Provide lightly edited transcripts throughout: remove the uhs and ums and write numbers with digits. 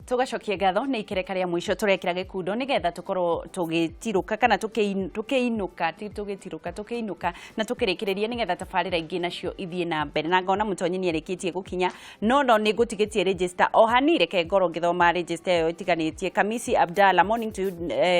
Tugacokia ngatho nĩ ikereka rĩa mũico tũrekĩra gĩkundo nĩgetha tũkorwo tũgĩtirũka kana tũkĩinũka, ti tũgĩtirũka, tũkĩinũka na tũkĩrĩkĩrĩria nĩgetha tabarĩra ingĩ nacio ithiĩ na mbere. Na ngona mũtonyi nĩ arĩkĩtie gũkinya, no no nĩ ngũtigĩtie register o hani, reke ngorwo ngĩthoma register ĩyo ĩtiganĩtie. Kamisi Abdalla, morning to you,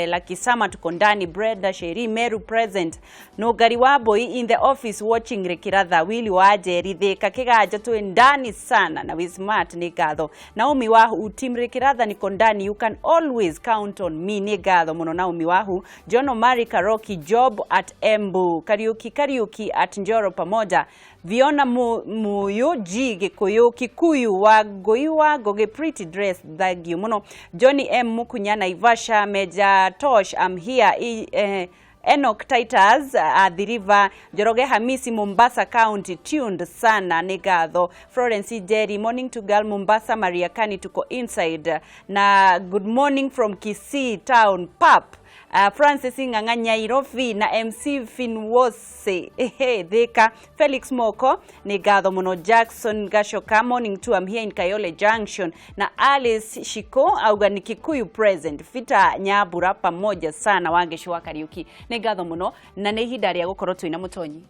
Lucky Sama, tuko ndani. Brenda Sheri, Meru present. Nũngari wa Mbui in the office watching Rĩkĩratha. Willy wa Njeri, Thĩka Kĩganjo, twĩ ndani sana na we smart, nĩ ngatho. Naomi Wahu, team Rĩkĩratha niko ndani, you can always count on me, nĩ ngatho mũno Naomi Wahu. John Omari Karoki, job at Embu. Kariuki Kariuki at Njoro pamoja. Viona Muyu G Gikuyu Kikuyu wa Ngũi wa Ngũgĩ, pretty dress, thank you mũno. Johnny M Mukunya, Naivasha. Meja Tosh, I'm here. Enoch Titus, Athi River. Njoroge Hamisi, Mombasa County, tuned sana, nĩ ngatho. Florence Jerry, morning to girl Mombasa Mariakani, tuko inside. Na good morning from Kisii town pap. Francis Ng'ang'a, Nyairobi, na MC Finwose, ehe, Thika. Felix Moko, nĩ ngatho mũno. Jackson Gashoka, morning to, I'm here in Kayole Junction. Na Alice Shiko auga ni Kikuyu present. Fita Nyambura, pamoja sana. Wangeci wa Kariuki, nĩ ngatho mũno, na nĩ ihinda rĩa gũkorwo twĩna mũtonyi.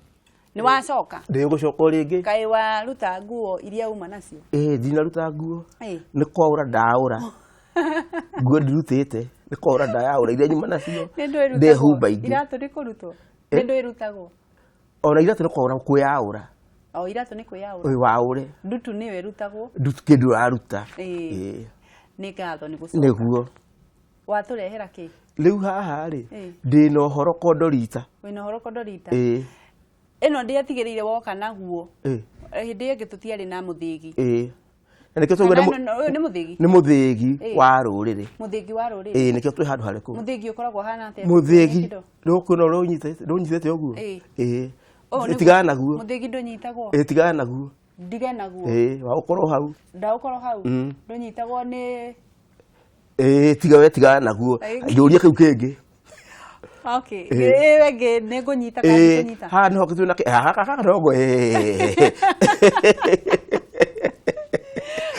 Nĩ wacoka? Ndĩgũcoka o rĩngĩ. Kaĩ waruta nguo iria uma nacio? Ĩĩ, ndinaruta nguo. Nĩ kwaũra ndaũra nguo, ndirutĩte, nĩ kwaũra ndayaũra iria nyuma nacio. Nĩ ndũ? Ndehumba ingĩ. Iratũ nĩ kũrutwo? Nĩ ndũ ĩrutagwo? Ona iratũ nĩ kwaũra, kwĩyaũra. O iratũ nĩ kwĩyaũra? Ĩ, waũre. Ndutu nĩyo ĩrutagwo? Ndutu kĩndũ ũraruta. Ĩĩ. Ĩĩ. Nĩ ngatho nĩ gũcoka. Nĩguo. Watũrehera kĩ? Rĩu haha rĩ, ndĩna ũhoro kondorita. Wĩna ũhoro kondorita? Ĩĩ. Ĩno ndĩatigĩrĩire woka naguo. Ĩĩ. Hĩndĩ ĩyo ĩngĩ tũtiarĩ na mũthĩgi. Ĩĩ, na nĩkĩo twaugire. Kana ũyũ nĩ mũthĩgi? Nĩ mũthĩgi wa rũrĩrĩ. Mũthĩgi wa rũrĩrĩ. Ĩĩ, nĩkĩo twĩ handũ harĩkũ. Mũthĩgi ũkoragwo ũhana atĩa? Mũthĩgi rũkwĩna ũrĩa ũnyitĩte ũguo. Ĩĩ. Ũyũ nĩguo- Tigana naguo. Mũthĩgi ndũnyitagwo? Ĩĩ, tigana naguo. Ndige naguo? Ĩĩ, wa ũkorwo hau. Ndaũkorwo hau? Ndũnyitagwo nĩ Ĩĩ, tiga we, tigana naguo. Njũria kĩu kĩngĩ. Okay. Ĩĩ, ĩngĩ nĩ ngũnyita kana ndikũnyita? Haha nĩho twĩna haha gaka nogo, ĩĩ.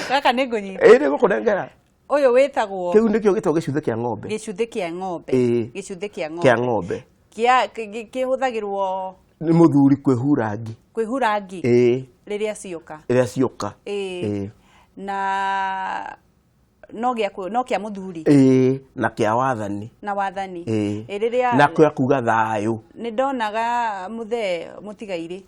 Gaka nĩ ngũnyita? Ĩĩ, nĩ ngũkũnengera. Ũyũ wĩtagwo? Kĩu nĩkĩo gĩtagwo gĩcuthĩ kĩa ng'ombe. Gĩcuthĩ kĩa ng'ombe. Ĩĩ. Gĩcuthĩ kĩa ng'ombe. Kĩa ng'ombe. Kĩa kĩhũthagĩrwo nĩ mũthuri kwĩhura ngi. Kwĩhura ngi? Ĩĩ. Rĩrĩa cioka? Rĩrĩa cioka. Ĩĩ. Ĩĩ. Na no gĩa no kĩa mũthuri? Ĩĩ, na kĩa wathani. Na wathani. Ĩĩ. Ĩ, rĩrĩa na kĩa kuga thayũ. Nĩ ndonaga mũthee mũtigairĩ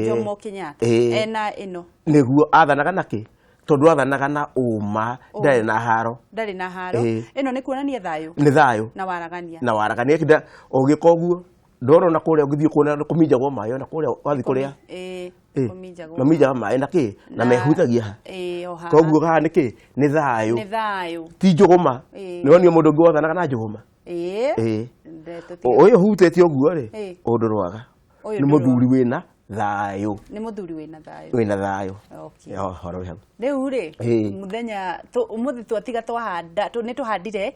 Jomo Kenyatta ena ĩno. Nĩguo athanaga nakĩ, tondũ athanaga na ũma, ndarĩ na haro. Ndarĩ na haro. Ĩĩ. Ĩno nĩ kuonania thayũ. Nĩ thayũ. Na waragania. Na waragania kinda ũgĩka ũguo ndona ona kũrĩa ũngĩthiĩ kuona kũminjagwo maĩ, ona kũrĩa wathiĩ kũrĩa. Ĩĩ. Ĩĩ. Kũminjagwo. Maminjaga maĩ na kĩ na mehutagia ha. Ĩĩ, o haha. Koguo haha nĩ kĩ, nĩ thayũ. Nĩ thayũ. Ti njũgũma. Ĩĩ. Nĩ wonio mũndũ ũngĩ wathanaga na njũgũma? Ĩĩ. Ĩĩ. Tũtiga- Ũyũ hutĩtie ũguo rĩ, ũndũ rwaga Ũyũ nĩ ndũrwaga. Mũthuri wĩna thayũ. Nĩ mũthuri wĩna thayũ. Wĩna thayũ. Okay. Ya, ũhoro wĩ hau. Rĩu rĩ, mũthenya ũmũthĩ twatiga twahanda, nĩ tũhandire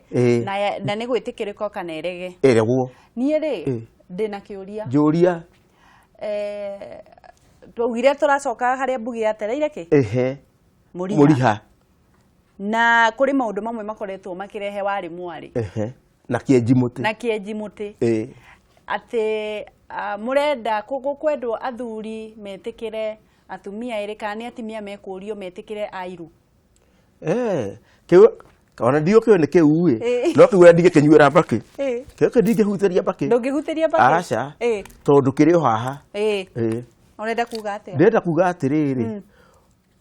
na nĩ gwĩtĩkĩrĩka kana ĩrege. Ĩregwo. Niĩ rĩ, ndĩna kĩũria. Njũria. Twaugire tũracoka harĩa mbugi yatereire kĩ? Ehe. Mũriha. Mũriha. Na kũrĩ maũndũ mamwe makoretwo makĩrehe warĩ mwarĩ. Ehe, na kĩenji mũtĩ. Na kĩenji mũtĩ. Atĩ mũrenda kwendwo athuri metĩkĩre atumia erĩ, kana nĩ atumia mekũrio metĩkĩre airu? Kĩu ona ndiũkĩũĩ nĩ kĩu ĩ. No kĩu ũrĩa ndingĩkĩnyuĩra mbakĩ. Kĩu kĩu ndingĩhutĩria mbakĩ. Ndũngĩhutĩria mbakĩ? Aca. Tondũ kĩrĩ o haha. Ĩĩ. Ũrenda kuga atĩa? Ndĩrenda kuga atĩrĩrĩ,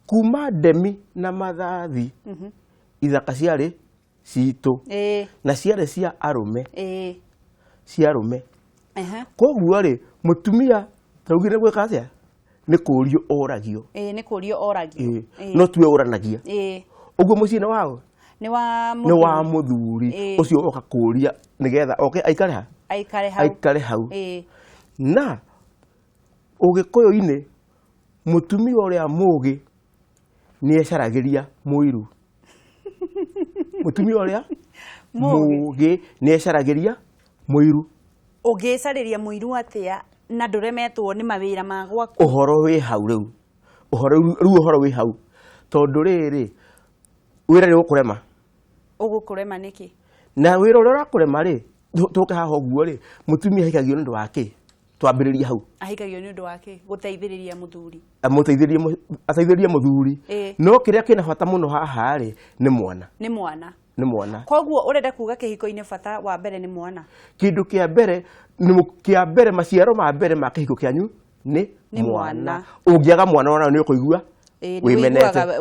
kuma ndemi na mathathi, ithaka ciarĩ citũ na ciarĩ cia arũme. Cia arũme. Koguo rĩ, mũtumia taugire gwĩka atĩa, nĩ kũrio oragio. Ĩĩ, nĩ kũrio oragio. Ĩĩ. No tiwe ũranagia. Ũguo mũciĩ nĩ waũ? Nĩ wa Nĩ wa mũthuri. Mũthuri. Ũcio oka kũria nĩgetha oke aikare ha? Aikare hau. Aikare hau. Na ũgĩkũyũ-inĩ mũtumia ũrĩa mũgĩ nĩ ecaragĩria mũiru. Mũtumia ũrĩa Mũũgĩ. Mũgĩ nĩ ecaragĩria mũiru. Ũngĩcarĩria mũiru atĩa na ndũremetwo nĩ mawĩra ma gwaku? Ũhoro wĩ hau rĩu, ũhoro rĩu, ũhoro wĩ hau tondũ rĩrĩ, wĩra nĩ ũkũrema. Ũgũkũrema nĩkĩ? Na wĩra ũrĩa ũrakũrema rĩ, tũke haha ũguo rĩ, mũtumia ahikagio nĩ ũndũ wa kĩ? Twambĩrĩrie hau. Ahikagio nĩ ũndũ wa kĩ? Gũteithĩrĩria mũthuri. Amũteithĩrĩrie ateithĩrĩrie mũthuri. No kĩrĩa kĩna bata mũno haha rĩ, nĩ mwana. Nĩ mwana. Nĩ mwana. Koguo ũrenda kuga kĩhiko-inĩ bata wa mbere nĩ mwana? Kĩndũ kĩa mbere, nĩ kĩa mbere, maciaro ma mbere ma kĩhiko kĩanyu nĩ mwana. Ũngĩaga mwana ona nĩ ũkũigua wĩmenete.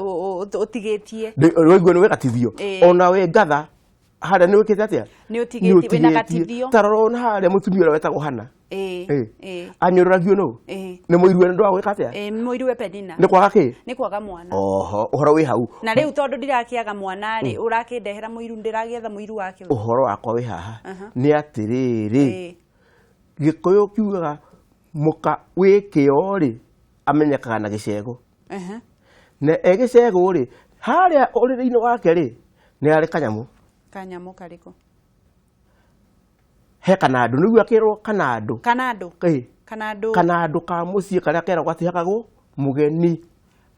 Ũtigĩtie. Waigua nĩ wĩgatithio. Ona wĩ ngatha harĩa nĩ wĩkĩte atĩa? Nĩ ũtigĩtie, wĩna gatithio. Ta rora ona harĩa mũtumia ũrĩa wetagwo Hana. Anyũrũragio nũ? Nĩ mũiruwe nĩ ũndũ wa gwĩka atĩa? Mũiruwe Penina. Nĩ kwaga kĩ? Nĩ kwaga mwana. Oho, ũhoro wĩ hau. Na rĩu tondũ ndirakĩaga mwana rĩ, ũrakĩndehera mũiru, ndĩragĩetha mũiru wake. Ũhoro wakwa wĩ haha. Nĩ atĩrĩrĩ, Gĩkũyũ kiugaga mũka wĩ kĩo rĩ, amenyekaga na gĩcegũ. Na e gĩcegũ rĩ, harĩa ũrĩrĩ-inĩ wake rĩ, nĩ harĩ kanyamũ. Kanyamũ karĩkũ? He kanandũ, nĩguo akĩrwo kanandũ. Kanandũ? Kanandũ. Kanandũ ka mũciĩ karĩa keragwo gatihakagwo mũgeni.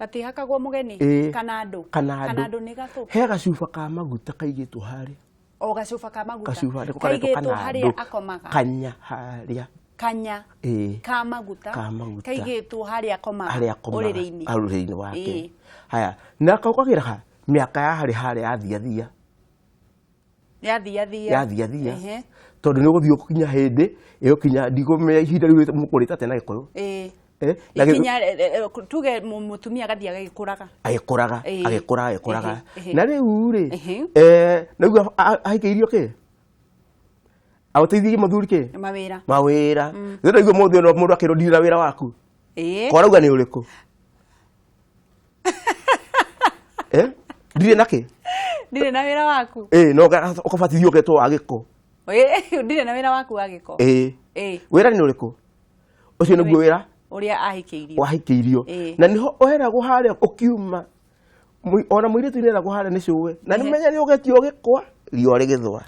Gatihakagwo mũgeni? Kanandũ. Kanandũ. Kanandũ nĩ gatũ? He gacuba ka maguta kaigĩtwo harĩa. O gacuba ka maguta? Gacuba nĩko karetwo Kaigĩtwo kanandũ. harĩa akomaga? Kanya harĩa. Kanya. Ka maguta. Ka maguta. Kaigĩtwo harĩa akomaga. Harĩa akomaga. Ũrĩrĩ-inĩ. Ũrĩrĩ-inĩ wake. Haya, na kaukagĩra ha? Mĩaka ya harĩ harĩa yathiathia. Yathiathia. Yathiathia. Tondũ nĩ ũgũthiĩ ũkinya hĩndĩ, ĩgũkinya ndigũmenya ihinda rĩu mũkũrĩte atĩa na Gĩkũyũ. Na gĩthũ- Ikinya, tuge mũtumia agathiĩ agĩkũraga. Agĩkũraga, agĩkũraga, agĩkũraga. Na rĩu rĩ, nĩguo ahikĩirio kĩ? Agũteithirie mũthuri kĩ? Mawĩra. Mawĩra. Rĩu ndaigua mũthĩ ũyũ mũndũ akĩrwo ndirĩ na wĩra waku. Korauga nĩ ũrĩkũ? Ndirĩ na kĩ? Ndirĩ na wĩra waku. No ũkabatithio ũgetwo wa gĩko. Ndirĩ na wĩra waku wa gĩko. Wĩra nĩ ũrĩkũ? Ũcio nĩguo wĩra ũrĩa ahikĩirio. Wahikĩirio. Na nĩho ũheragwo harĩa ũkiuma. Ona mũirĩtu nĩ eragwo harĩa nĩ cũwe. Na nĩ menya nĩ ũgetio gĩkwa, riũa rĩgĩthũa.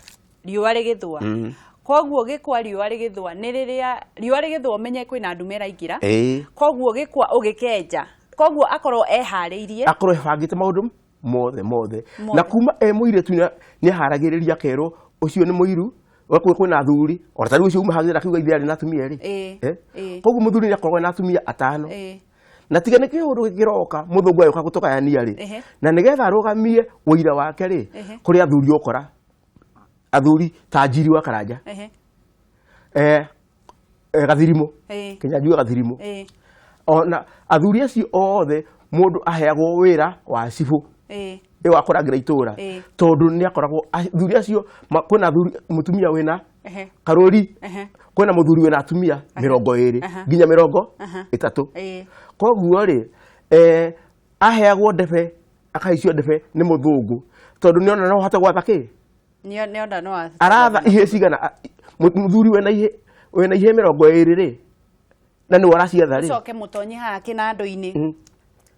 Riũa rĩgĩthũa. Koguo gĩkwa riũa rĩgĩthũa nĩ rĩrĩa riũa rĩgĩthũa ũmenye kwĩna ndume ĩraingĩra. Koguo gĩkwa ũgĩkenja. Koguo akorwo eharĩirie. Akorwo ebangĩte maũndũ mothe mothe. Na kuma e mũirĩtu nĩ aharagĩrĩria akerwo ũcio nĩ mũiru, gwakuhĩ kwĩna athuri, ona ta rĩu ũcio uma hagĩra akiuga ithe arĩ na atumia erĩ. Koguo mũthuri nĩ akoragwo na atumia atano. Na tiga nĩ kĩũndũ gĩkĩroka mũthũngũ agĩũka gũtũgayania rĩ. Na nĩgetha arũgamie ũira wake rĩ, kũrĩ athuri ũkora. Athuri ta Njiri wa Karanja. Gathirimu. Kĩnyanjui Gathirimu. Ona athuri acio othe mũndũ aheagwo wĩra wa cibũ. Ĩ wa kũrangĩra itũũra. Tondũ nĩ akoragwo athuri acio, kwĩna athuri, mũtumia wĩna karũri, kwĩna mũthuri wĩna atumia mĩrongo ĩrĩ, nginya mĩrongo ĩtatũ. Koguo rĩ, aheagwo ndebe, akahaicio ndebe nĩ mũthũngũ. Tondũ nĩ ona no ahote gwatha kĩ? Nĩ ona no ahote Aratha ihĩĩ cigana, mũthuri wĩna ihĩĩ, wĩna ihĩĩ mĩrongo ĩrĩ rĩ, na nĩwe ũraciatha rĩ. Ũcoke mũtonye haha kĩnandũ-inĩ.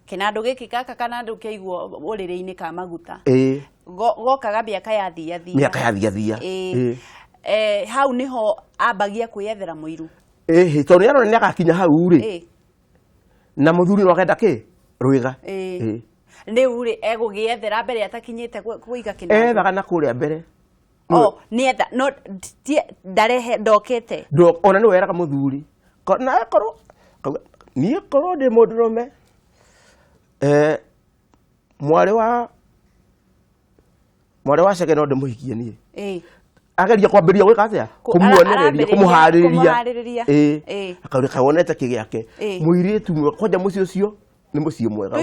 Kĩnandũ gĩkĩ gaka kanandũ kĩaigwo ũrĩrĩ-inĩ ka maguta. Gokaga mĩaka yathiathia. Mĩaka yathiathia. Hau nĩho ambagia kwĩyethera mũiru. Tondũ nĩ arona nĩ agakinya hau rĩ. Na mũthuri no agenda kĩ? Rwĩga. Rĩu rĩ, egũgĩethera mbere atakinyĩte kũiga kĩnandũ. Ethaga na kũrĩa mbere. O, nĩ etha, no, ndarehe, ndokĩte. Ona nĩwe eraga mũthuri. Na akorwo, akauga, niĩ korwo ndĩ mũndũrũme, mwarĩ wa Chege no ndĩmũhikie niĩ. Ageria kwambĩrĩria gwĩka atĩa? Kũmuonereria, kũmũharĩrĩria. Kũmũharĩrĩria. Akauga kawonete kĩ gĩake. Mũirĩtu mwega, kwanja mũciĩ ũcio nĩ mũciĩ mwega.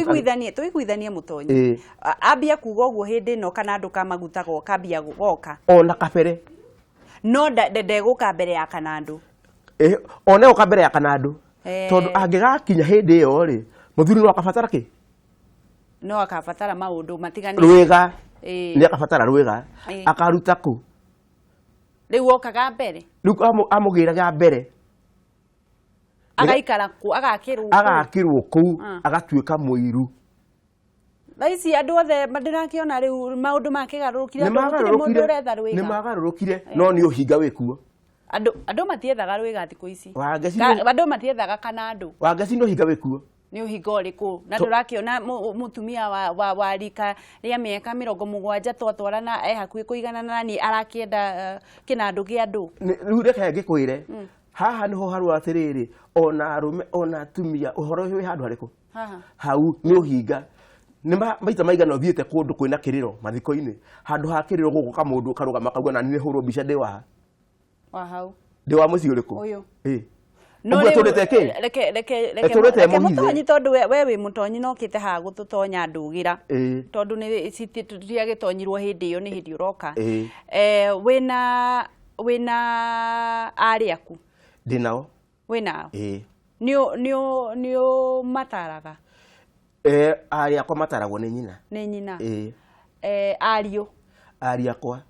Tũiguithanie mũtonyi. Ambia kuga ũguo hĩndĩ ĩno kanandũ ka maguta goka, ambia goka. Ona kabere. No ndegũka mbere ya kanandũ. Ona egũka mbere ya kanandũ. Tondũ angĩgakinya hĩndĩ ĩyo rĩ, mũthuri no akabatara kĩ? No akabatara maũndũ matiganĩte. Rwĩga. Nĩ akabatara rwĩga. Akaruta kũ? Rĩu okaga mbere? Rĩu amũgĩraga mbere. Agaikara kũ, agakĩrwo kũu. Agakĩrwo kũu, agatuĩka mũiru. Thaa ici andũ othe ndĩrakĩona rĩu maũndũ makĩgarũrũkire, andũ gũtirĩ mũndũ ũretha rwĩga. Nĩ magarũrũkire, no nĩ ũhinga wĩkuo. Andũ matiethaga rwĩga thikũ ici. Wangeci Andũ matiethaga kanandũ. Wangeci nĩ ũhinga wĩkuo. Nĩ ũhinga ũrĩkũ na ndũrakĩona mũtumia wa rika rĩa mĩaka 70 twatwarana hakuhĩ kũigana na niĩ arakĩenda kĩnandũ kĩa andũ. Rĩu reke ngĩkwĩre haha nĩho harũ atĩrĩrĩ ona arũme ona atumia ũhoro ũyũ wĩ handũ harĩkũ hau nĩ ũhinga. Nĩ maita maigana ũthiĩte kũndũ kwĩna kĩrĩro mathiko-inĩ handũ ha kĩrĩro gũgũka mũndũ karũgama kauga na nĩ hũrwo mbica ndĩ wa hau ndĩ wa mũciĩ ũrĩkũ ũyũ. No reke reke reke reke mũtonyi tondũ we wĩ mũtonyi no kĩte haha gũtũtonya ndũgĩra tondũ nĩ tũtiagĩtonyirwo hĩndĩ ĩyo nĩ hĩndĩ ũroka. Wĩna arĩ aku? Ndĩ nao. Wĩ nao? Nĩ ũmataraga? Arĩ akwa mataragwo nĩ nyina. Nĩ nyina. Ariũ? Ariũ akwa.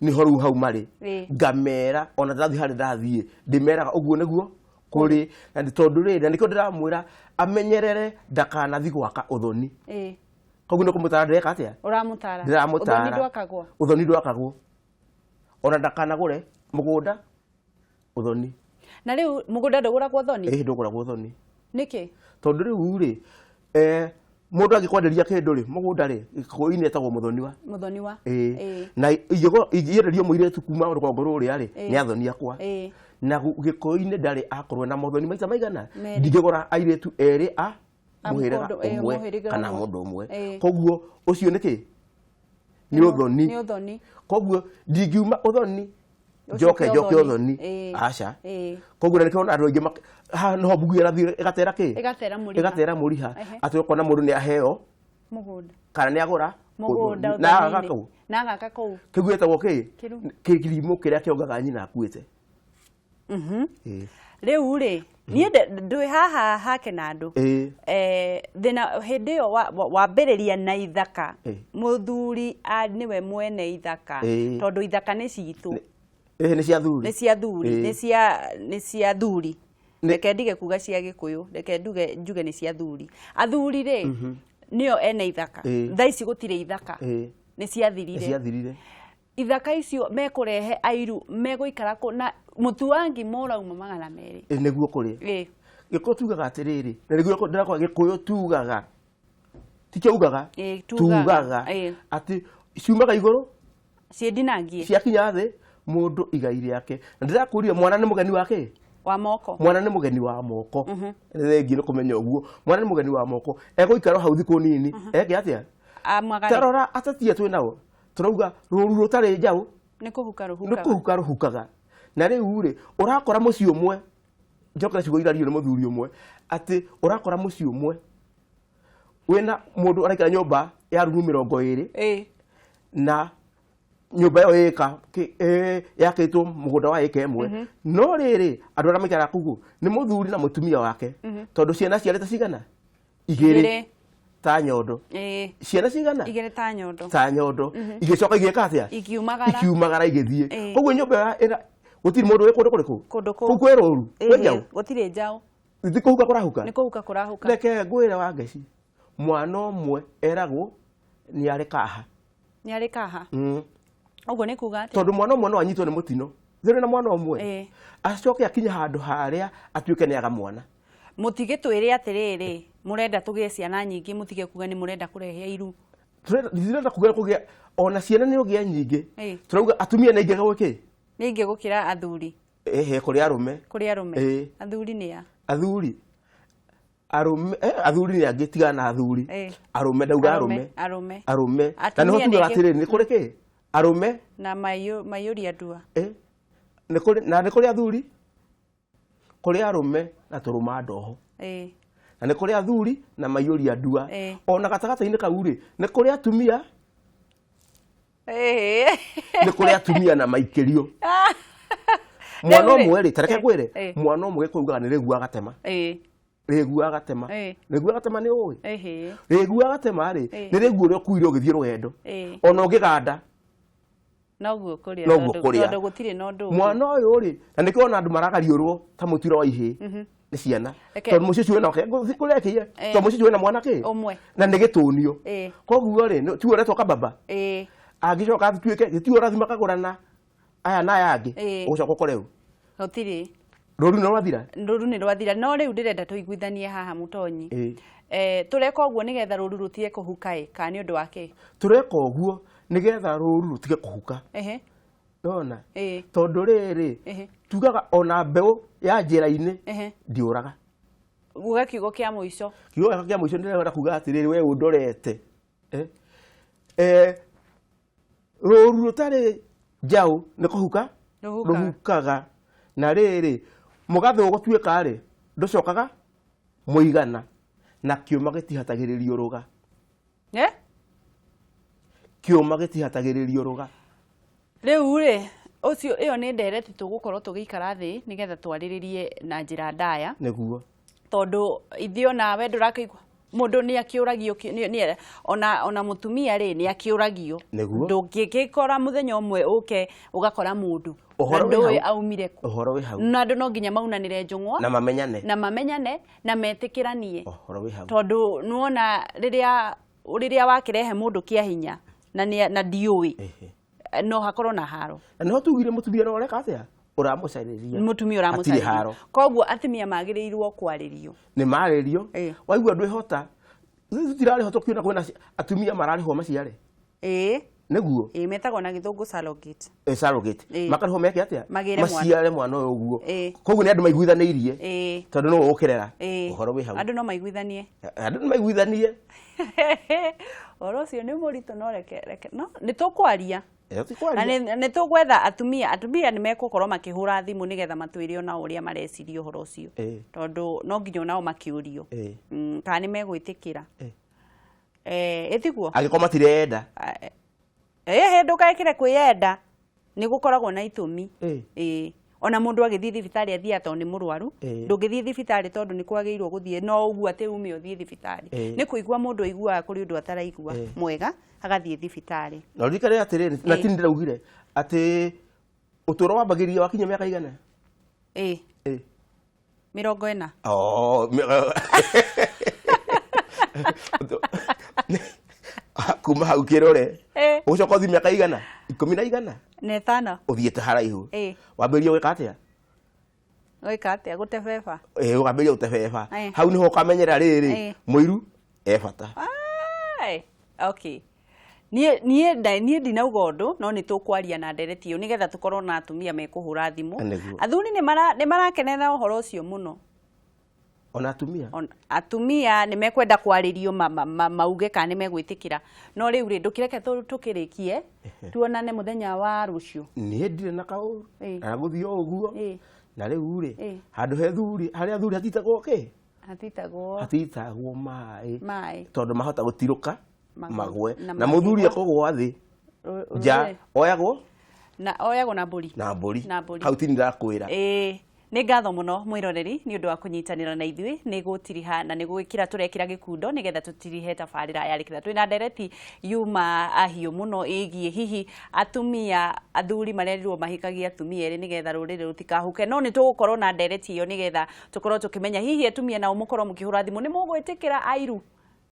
Nĩho rĩu hau marĩ ngamera ona ndathiĩ harĩa ndathiĩ ndĩmeraga ũguo nĩguo kũrĩ na tondũ rĩrĩ na nĩkĩo ndĩramwĩra amenyerere ndakanathi gwaka ũthoni. Koguo nĩ kũmũtara ndĩreka atĩa? Ũramũtara. Ndĩramũtara. Ũthoni ndwakagwo. Ũthoni ndwakagwo. Ona ndakanagũre mũgũnda ũthoni. Na rĩu mũgũnda ndũgũragwo ũthoni? Ndũgũragwo ũthoni. Nĩkĩ? Tondũ rĩu rĩ mũndũ angĩkwenderia kĩndũ rĩ mũgũnda rĩ gĩkũyũ-inĩ etagwo mũthoniwa. Mũthoniwa. Na ingĩenderio mũirĩtu kuma rũgongo rũrĩa rĩ nĩ athoni akwa. Na gĩkũyũ-inĩ ndarĩ akorwo na mũthoni maita maigana ndingĩgũra airĩtu erĩ a mũhĩrĩga ũmwe kana mũndũ ũmwe. Koguo ũcio nĩ kĩ? Nĩ ũthoni. Nĩ ũthoni. Koguo ndingiuma ũthoni njoke njoke ũthoni aca. Koguo nĩkĩo ona andũ aingĩ haha noho mbugu ĩrathiĩ ĩgatera kĩ? Ĩgatera mũriha. Atĩ ũkona mũndũ nĩ aheo mũgũnda kana nĩ agũra mũgũnda na agaka kũu. Na agaka kũu. Kĩu gĩtagwo kĩ? Kĩrimũ kĩrĩa kĩongaga nyina akuĩte. Rĩu rĩ niĩ ndwĩ haha hake na andũ thĩna hĩndĩ ĩyo wambĩrĩria na ithaka mũthuri nĩwe mwene ithaka tondũ ithaka nĩ citũ. Nĩ cia thuri. Nĩ cia thuri, nĩ cia thuri. Reke ndige kuga cia Gĩkũyũ, reke njuge nĩ cia thuri. Athuri rĩ nĩo ene ithaka. Thaa ici gũtirĩ ithaka. Nĩ ciathirire. Nĩ ciathirire. Ithaka icio mekũrehe airu megũikara kũ na mũtu wa ngima ũrauma 200. Nĩguo kũrĩ. Gĩkũyũ tugaga atĩrĩrĩ, na nĩguo ndĩrakwa Gĩkũyũ tugaga. Tikĩo ugaga. Tugaga atĩ ciumaga igũrũ ciĩndinangie ciakinya thĩ mũndũ igai rĩake. Na ndĩrakũria mwana nĩ mũgeni wa kĩ? Wa moko. Mwana nĩ mũgeni wa moko. Thengiũ nĩ kũmenya ũguo. Mwana nĩ mũgeni wa moko. Egũikara hau thikũ nini. Eke atĩa? Tarora atatia twĩ nao. Tũrauga rũru rũtarĩ njaũ nĩ kũhuka rũhukaga. Nĩ kũhuka rũhukaga. Na rĩu rĩ ũrakora mũciĩ ũmwe njokera ciugo irario nĩ mũthuri ũmwe atĩ ũrakora mũciĩ ũmwe wĩna mũndũ araikara nyũmba ya rumu 20 na nyũmba ĩyo ĩka yakĩtwo mũgũnda wa ĩka ĩmwe no rĩrĩ andũ arĩa maikaraga kũu nĩ mũthuri na mũtumia wake tondũ ciana ciarĩ ta cigana igĩrĩ ta nyondo. Ciana cigana igĩrĩ ta nyondo. Ta nyondo. Igĩcoka igĩka atĩa? Ikiumagara igĩthiĩ. Koguo nyũmba ĩra gũtirĩ mũndũ wĩ kũndũ kũrĩkũ? Kũndũ kũu. Kũu kwĩ rũru. Kwĩ njaũ. Gũtirĩ njaũ. Ti kũhuka kũrahuka? Nĩ kũhuka kũrahuka. Reke ngwĩre Wangeci mwana ũmwe eragwo nĩ arĩ kaha. Nĩ arĩ kaha? Ũguo nĩ kuga atĩa? Tondũ mwana ũmwe no anyitwo nĩ mũtino. Thĩrĩ na mwana ũmwe. Acoke akinye handũ harĩa atuĩke nĩ aga mwana. Mũtigĩtwĩre atĩrĩrĩ mũrenda tũgĩe ciana nyingĩ mũtige kuga nĩ mũrenda kũrehe airu. Ndĩrenda kuga kũgĩa ona ciana nĩ ũgĩa nyingĩ. Tũrauga atumia nĩ aingĩ gwĩkĩ? Nĩ aingĩ gũkĩra athuri. Kũrĩ arũme. Kũrĩ arũme. Athuri nĩ a? Athuri. Arũme athuri nĩ angĩ tigana na athuri. Arũme ndauga arũme. Arũme. Arũme. Na nĩho tugaga atĩrĩrĩ nĩ kũrĩ kĩ? Arũme na maiyũria ndua. Nĩ kũrĩ na nĩ kũrĩ athuri. Kũrĩ arũme na tũrũma ndoho. Na nĩ kũrĩ athuri na maiyũria ndua. Ona gatagatĩ-inĩ kau rĩ nĩ kũrĩ atumia. Nĩ kũrĩ atumia na maikĩrio. Mwana ũmwe rĩ tareke ngwĩre mwana ũmwe Gĩkũyũ ugaga nĩ rĩgua gatema. Rĩgua gatema. Rĩgua gatema nĩ ũĩ? Rĩgua gatema rĩ nĩ rĩguo ũrĩa ũkuire ũgĩthiĩ rũgendo. Ona ũngĩganda noguo kũrĩa tondũ gũtirĩ na ũndũ. Mwana ũyũ rĩ na nĩkĩo ona andũ maragariũrwo ta mũtiro wa ihĩĩ nĩ ciana. Tondũ mũciĩ ũcio wĩna kũrekeire tondũ mũciĩ ũcio wĩna mwana kĩ? Ũmwe. Na nĩ gĩtũnio. Koguo rĩ tiwe ũretwo kababa. Angĩcoka atuĩke gĩtiwe ũrathiĩ makagũrana aya na aya angĩ ũgũcoka ũkore ũ? Gũtirĩ. Rũru nĩ rwathira. Rũru nĩ rwathira, no rĩu ndĩrenda tũiguithanie haha mũtonyi. Tũreka ũguo nĩgetha rũru rũtige kũhuka ĩ, kana nĩ ũndũ wa kĩ? Tũreka ũguo nĩgetha rũru rũtige kũhuka. Nona tondũ rĩrĩ tugaga ona mbeũ ya njĩra-inĩ ndiũraga. Uga kiugo kĩa mũico. Kiugo kĩa mũico ndĩrenda kuga atĩrĩrĩ, we ũndorete rũru rũtarĩ njaũ nĩ kũhuka rũhukaga, na rĩrĩ mũgathĩ ũgũtuĩka rĩ ndũcokaga mũigana, na kĩũma gĩtihatagĩrĩrio rũga. Kĩũma gĩtihatagĩrĩrio rũga. Rĩu rĩ ũcio ĩyo nĩ ndereti tũgũkorwo tũgĩikara thĩ nĩgetha twarĩrĩrie na njĩra ndaya. Nĩguo. Tondũ ithuĩ ona we ndũrakĩigua mũndũ nĩ akĩũragio, ona mũtumia rĩ nĩ akĩũragio. Ndũngĩgĩkora mũthenya ũmwe ũke ũgakora mũndũ na ndũĩ aumire kũ. Ũhoro wĩ hau. Na andũ no nginya maunanĩre njũng'wa. Na mamenyane. Na mamenyane na metĩkĩranie. Ũhoro wĩ hau. Tondũ nĩwona rĩrĩa wakĩrehe mũndũ kĩa hinya na ndiũĩ no hakorwo na haro. Na nĩho tugire mũtumia no areka atĩa? Ũramũcarĩria. Mũtumia ũramũcarĩria. Koguo atumia magĩrĩirwo kwarĩrio. Nĩ marĩrio. Waigua ndwĩhota. Tũtirarĩhwo tũkiona kwĩna atumia mararĩhwo maciare. Nĩguo. Metagwo na gĩthũngũ surrogate. Surrogate. Makarĩhwo meke atĩa? Maciare mwana ũyũ ũguo. Koguo nĩ andũ maiguithanĩirie. Tondũ no ũkĩrera. Ũhoro wĩ hau. Andũ no maiguithanie. Andũ no maiguithanie. Ũhoro ũcio nĩ mũritũ, no reke no nĩ tũkwaria. Na nĩ tũgwetha atumia nĩ megũkorwo makĩhũra thimũ nĩgetha matwĩre ona ũrĩa mareciria ũhoro ũcio, tondũ no nginya onao makĩũrio kana nĩ megwĩtĩkĩra. Ĩtiguo angĩkorwo matirenda. Ndũgekĩre kwĩyenda, nĩ gũkoragwo na itũmi. Ona mũndũ agĩthiĩ thibitarĩ athiaga tondũ nĩ mũrwaru. Ndũngĩthiĩ thibitarĩ tondũ nĩ kwagĩrĩirwo gũthiĩ no ũguo atĩ ume ũthiĩ thibitarĩ. Nĩ kũigua mũndũ aiguaga kũrĩ ũndũ ataraigua mwega agathiĩ thibitarĩ. Na ũririkane atĩrĩrĩ, na ti ndĩraugire atĩ ũtũũro wambagĩrĩria wakinya mĩaka igana? 40. Kuma hau kĩrore ũgũcoka ũthiĩ mĩaka igana? 15 na 5. Ũthiĩte haraihu. Wambĩrĩria gwĩka atĩa? Gwĩka atĩa? Gũtebeba. Ũkambĩrĩria gũtebeba. Hau nĩho ũkamenyera rĩrĩ mũiru e bata. Okay. Niĩ ndinauga ũndũ, no nĩ tũkwaria na ndereti ĩyo nĩgetha tũkorwo na atumia mekũhũra thimũ. Athuri nĩ marakenera ũhoro ũcio mũno. Ona atumia? Atumia nĩ mekwenda kwarĩrio mauge kana nĩ megwĩtĩkĩra. No rĩu rĩ ndũkĩreke tũkĩrĩkie tuonane mũthenya wa rũciũ. Niĩ ndirĩ na kaũru na gũthiĩ o ũguo. Na rĩu rĩ handũ he thuri, harĩa athuri hatitagwo kĩ? Hatitagwo maĩ. Tondũ mahota gũtirũka magwe. Na mũthuri akũgwa thĩ nja oyagwo na oyagwo na mbũri. Na mbũri. Hau ti ndĩrakwĩra. Nĩ ngatho mũno mwĩroreri nĩ ũndũ wa kũnyitanĩra na ithuĩ, nĩ gũtiriha na nĩ gwĩkĩra tũrekĩra gĩkundo nĩgetha tũtirihe tabarĩra ya rĩkĩra. Twĩna ndereti yuma ahiũ mũno ĩgiĩ hihi atumia athuri marerirwo mahikagie atumia erĩ nĩgetha rũrĩrĩ rũtikahuke, no nĩ tũgũkorwo na ndereti ĩyo nĩgetha tũkorwo tũkĩmenya hihi atumia nao mũkorwo mũkĩhũra thimũ nĩ mũgwĩtĩkĩra airu.